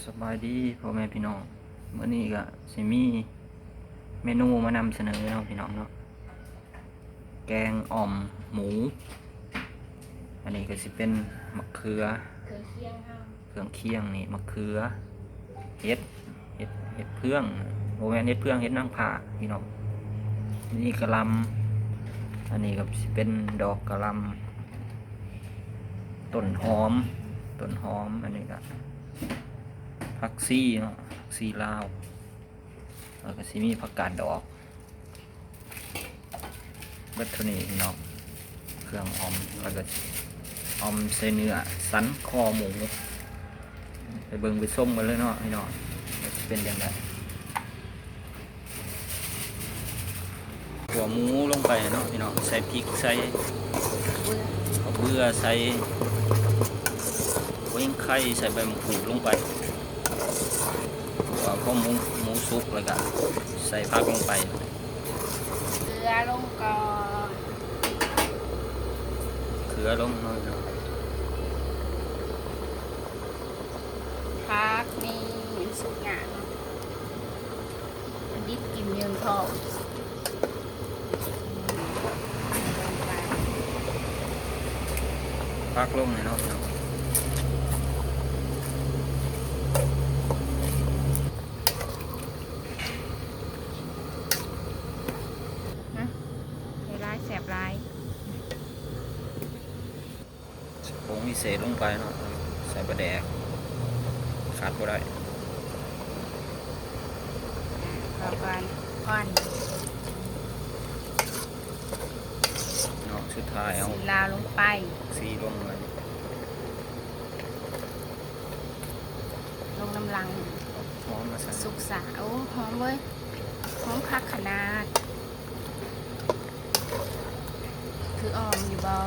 ສະບາຍດີພໍ່ແມ່ພີ່ນ້ອງ, ມື້ນີ້ກະຊິມີເມນູມານຳສະເໜີເນາະພີ່ນ້ອງເນາະ, ແກງອ່ອມໝູ. ອັນນີ້ກະຊິເປັນໝາກເຂືອ ເຄື່ອງຄຽງເຮົາ ເຄື່ອງຄຽງນີ້ ໝາກເຂືອ ເຫັດ ເຫັດ ເຫັດເຟືອງ ບໍ່ແມ່ນເຫັດເຟືອງ ເຫັດນາງຟ້າພີ່ນ້ອງ. ນີ້ກະຫຼ່ຳ, ອັນນີ້ກະຊິເປັນດອກກະຫຼ່ຳ. ຕົ້ນຫອມ ຕົ້ນຫອມ ອັນນີ້ກະຜັກຊີເນາະ ຜັກຊີລາວ, ແລ້ວກະຊິມີຜັກກາດດອກ. ເບິດເທົ່ານີ້ພີ່ນ້ອງ ເຄື່ອງອ່ອມ, ແລ້ວກະອ່ອມໃສ່ເນື້ອສັນຄໍໝູ. ໄປເບິ່ງໄປຊົມກັນເລີຍເນາະພີ່ນ້ອງ ວ່າຊິເປັນຈັ່ງໃດ. ຂົ້ວໝູລົງໄປເນາະພີ່ນ້ອງ, ໃສ່ພິກ ໃສ່ເບືອ ໃສ່ຫົວຍິງໄຄ ໃສ່ໃບມະກຣູດລົງໄປ. ຂົ້ວພໍໝູ ໝູສຸກແລ້ວກະໃສ່ຜັກລົງໄປ. ເກືອລົງກ່ອນ ເກືອລົງເນາະພີ່ນ້ອງ. ຜັກນີ້ມັນສຸກຍາກເນາະ, ມັນດິບກິນເຍິງທ້ອງ. ຜັກລົງເລີຍເນາະ. ນະ ໄດ້ຫຼາຍແຊບຫຼາຍ. ຜົງພິເສດລົງໄປເນາະ, ໃສ່ປາແດກ ຂາດບໍ່ໄດ້. ເຂົ້າກັນ ຄວັນ ເນາະ. ສຸດທ້າຍເອົາ ຊີລາວລົງໄປ ຊີລົງໄປ ລົງນຳຫຼັງ. ຫອມມາໃສ່ ສຸກສາ. ໂອ້ ຫອມເວີຍ ຫອມຄັກຂະໜາດ. ຄືອ່ອມຢູ່ບໍ່?